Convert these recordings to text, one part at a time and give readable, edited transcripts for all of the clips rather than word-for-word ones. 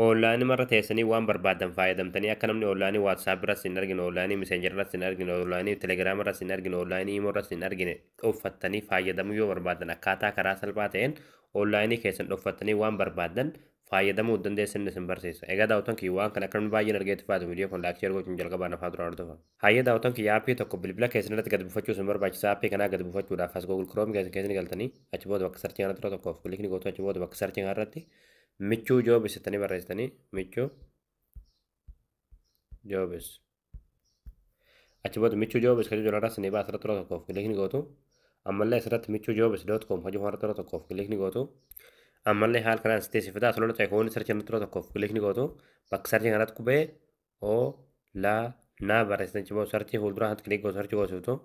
Online marra teessanii waan barbaadan fayyadamtanii akka namni online WhatsApp irratti hin argine, online Messenger irratti hin argine, online Telegram irratti hin argine, online Imo irratti hin argine dhoffattanii fayyadamuu yoo barbaadan, akkaataa karaa salphaa ta'een online keessan dhoffattanii waan barbaadan fayyadamuu dandeessan isin barsiisa. Egaa daawwattoon kiyya, waan kana akka namni baay'een argeetti fayyadamu viidiyoo kun like, share gochuun jalqabaa nafaa duraan hordofa. Hayyee daawwattoon kiyya, app tokko bilbila keessan irratti gad buufachuu isin barbaachisa. App kanaa gad buufachuudhaaf as Google Chrome keessan keessa ni galtanii, achi booda bakka search kanatti yeroo tokkoof click ni gootu. Achi booda bakka search kanarratti Michuu Jobs jettanii barreessitanii, Michuu Jobs. Achi booda Michuu Jobs kan jedhu irratti ni baasa, irratti yeroo tokkoof click ni gootu. Ammallee asirratti michuujobs.com hojii kanarratti yeroo tokkoof click ni gootu. Ammallee haala kanaan si teessifata. Asirratti icon search irratti yeroo tokkoof click ni gootu. Bakka search kanatti qubee O la na barreessitan, achi booda search fuuldura kanatti click gootu, search goosiftu.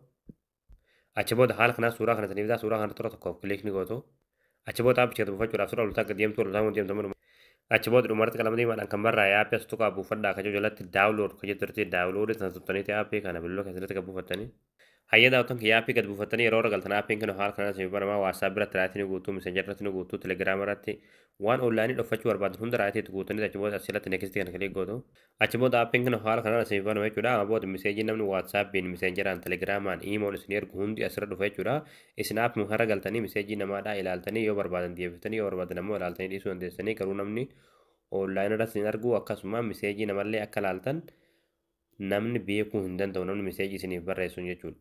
Achi booda haala kanaan suuraa kana saniif suuraa kanatti yeroo tokkoof click ni gootu. Achi booda aappicha gad buufachuudhaaf suuraa oltaa gad deemtu, oltaa deemtu. Achi booda dhumarratti qalama diimaadhaan kan barraa'e app as tuqaa buufadhaa kan jedhu jalatti download kan jettu irratti download sana tuqxaniiti app kana bilbila keessatti gad buufattanii. Hayyee daawwattoon kiyya, app gad buufattanii yeroo irra galtan aappiin kun haala kanaan isin banamaa. WhatsApp biratti right ni guutuu, Messenger irratti ni guutuu, Telegram irratti waan online dhoffachuu barbaadan hunda right itti guutanii, achi booda asirratti next kana click gootu. Achi booda aappiin kun haala kanaan isin banama jechuudha. Amma booda message namni WhatsAppiin, Messengeraan, Telegramaan, Imoon isin ergu hundi asirra dhufa jechuudha. Isin app har'a galtanii message namaadhaa ilaaltanii, yoo barbaadan deebiftanii, yoo barbaadan ammoo ilaaltanii dhiisuu dandeessanii. Garuu namni online irratti isin argu, akkasuma message namallee akka ilaaltan namni beekuu hin danda'u, namni message isiniif barreessu jechuudha.